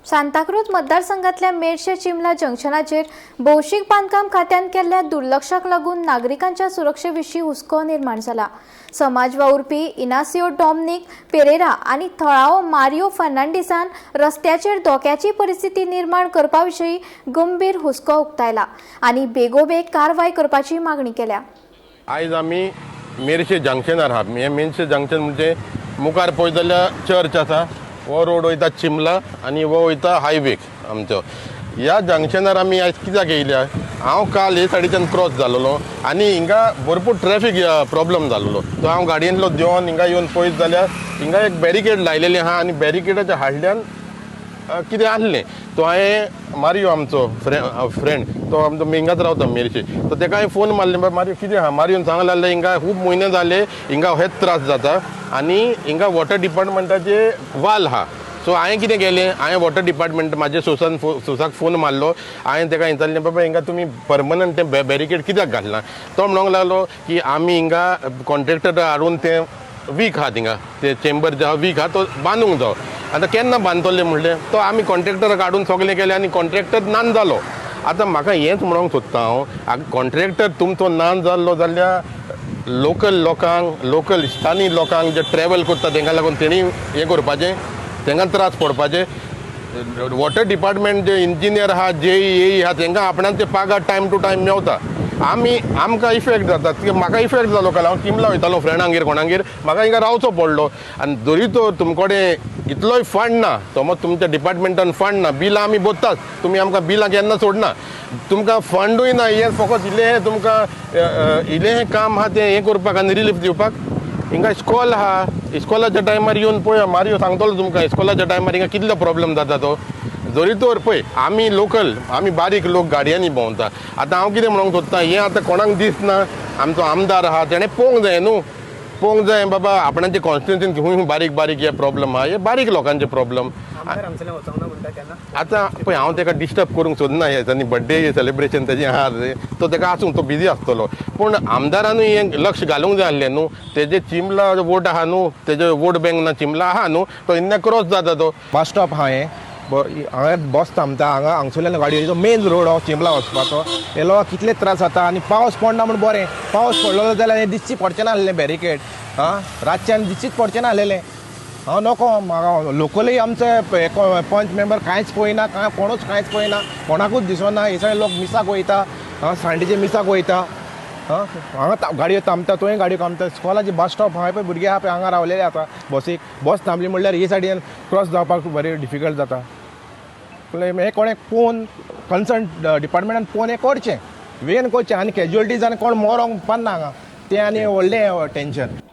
सांताक्रूज मतदारसंघातल्या मेरशे चिमला जंक्शनाचेर भौशीक बांदकाम खात्यान केल्ल्या दुर्लक्षाक लागून नागरिकांच्या सुरक्षे विशीं हुस्को निर्माण जाला. समाज वावुरपी इनासियो डॉमनिक पेरेरा आनी थळावो मारियो फर्नांडीसान रस्त्याचेर धोक्याची परिस्थिती निर्माण करपा विशीं गंभीर हुस्को उक्तायला आनी बेगोबेग कारवाय करपाची मागणी केल्या. आयज आमी मेरशे जंक्शनार आहात. हें मेरशे जंक्शन म्हणजे मुखार पळयत जाल्यार चर्च आसा. हो रोड वयता चिमला आनी हो वयता हायवेक आमचो. ह्या जंक्शनार आमी आयज कित्याक येयल्या? हांव काल हे सायडीच्यान क्रॉस जालोलो आनी हिंगा भरपूर ट्रॅफीक प्रॉब्लम जालोलो. तो हांव गाडयेंतलो देंवन हिंगा येवन पळयत जाल्यार हिंगा एक बॅरिकेड लायलेली आहा आनी बॅरिकेडाच्या हाडल्यान कितें आहलें. तो हांवें मारियो, आमचो फ्रेंड, तो आमचो हिंगाच रावता मेरशे, तो तेका हांवें फोन मारले, बाबा मारियो, कितें आहा? मारियोन सांगलें जाल्यार हिंगा खूब म्हयने जाले हिंगा हेच त्रास जाता आनी हिंगा वॉटर डिपार्टमेंटाचे वाल आहा. सो हांवें कितें केलें? हांवें वॉटर डिपार्टमेंट म्हाजे सोसान सोसाक फोन मारलो. हांवें तेका विचारलें, बाबा, हिंगा तुमी परमनंट तें बॅरिकेड कित्याक घालना? तो म्हणोंक लागलो की आमी हिंगा कॉन्ट्रॅक्टर हाडून तें वीक आहा, थिंगा ते चेंबर जे आहा, वीक आहा, तो बांदूंक जावो. आतां केन्ना बांदतले म्हणलें तो आमी कॉन्ट्रॅक्टराक हाडून सगळें केलें आनी कॉन्ट्रॅक्टर नान जालो. आतां म्हाका हेंच म्हणोंक सोदता हांव, कॉन्ट्रॅक्टर तुमचो नान जाल्लो जाल्यार लोकल लोकांक, लोकल स्थानीय लोकांक जे ट्रॅवल करता तेंकां लागून तेणी हें करपाचें, तेंकां त्रास पडपाचें. वॉटर डिपार्टमेंट जे इंजिनियर आहा, जे ए आहा, तेंकां आपणाचे पागार टायम टू टायम मेवता. आमी आमकां इफेक्ट जाता. कित्याक म्हाका इफेक्ट जालो काल. हांव चिमला वयतालो फ्रेंडांगेर, कोणागेर, म्हाका हिंगा रावचो पडलो. आनी जरी तर तुमचे कडेन इतलोय फंड ना, समज तुमच्या डिपार्टमेंटान फंड ना, बिलां आमी भरतात, तुमी आमकां बिलां केन्ना सोडना, तुमकां फंडूय ना, हें फकत इल्लें तुमकां इल्लें काम आहा तें हें करपाक आनी रिलीफ दिवपाक. हिंगा इस्कॉल आहा. इस्कॉलाच्या टायमार येवन पळय, मारियो सांगतलो तुमकां, इस्कॉलाच्या टायमार हिंगा कितलो प्रॉब्लम जाता तो. जरी तर पळय, आमी लोकल, आमी बारीक लोक गाडयांनी भोंवता. आतां हांव कितें म्हणूंक सोदता, हें आतां कोणाक दिसना. आमचो आमदार आहा, तेणें पळोवंक जाय न्हू, पळोवंक जाय बाबा, आपणाचे कॉन्स्टिट्युन्सीन खंय खंय बारीक बारीक हे प्रॉब्लम आहा, हे बारीक लोकांचे प्रॉब्लम. आमदार हांगसरल्यान वचोंक ना म्हणटा केन्ना. आतां पळय, हांव ताका डिस्टर्ब करूंक सोदना. हे बड्डे सेलिब्रेशन तेजें आहा, तो ताका आसूं, तो बिजी आसतलो. पूण आमदारानूय हें लक्ष घालूंक जाय आसलें न्हू. तेजे चिमला वोट आहा न्हू, तेजे वोट बँक ना चिमला आहा न्हू, तो इन्ने क्रॉस जाता तो. बस स्टॉप आहा हें. हांगा बस थांबता. हांगा हांगसरल्यान गाडी, तो मेन रोड हो चिंबला वचपाचो. हे लोकांक कितले त्रास जाता. आनी पावस पडना म्हूण बरें. पावस पडलेलो जाल्यार हें दिसची पडचें नासलें बॅरिकेड. आं, रातच्यान दिसचीच पडचें नासलेलें. हांव नको, म्हाका लोकलय आमचे पंच मेंबर कांयच पळयना. कांय कोणूच कांयच पळयना, कोणाकूच दिसना. हे सगळे लोक मिसाक वयता. आं, सांडेचे मिसाक वयता. आं, हांगा गाडयो थांबता, थंय गाडयो थांबता. स्कॉलाचे बस स्टॉप हांगा पळय, भुरगे आहा पळय हांगा रावलेले आतां बसीक. बस थांबली म्हणल्यार हे सायडीन क्रॉस जावपाक बरें डिफिकल्ट जाता. म्हणल्यार हें कोणें पळोवन, कन्सर्न डिपार्टमेंटान पळोवन हें करचें, बेगीन करचें. आनी कॅज्युअलिटीज आनी कोण मरोंक पडना हांगा, तें आनी व्हडलें टेंशन.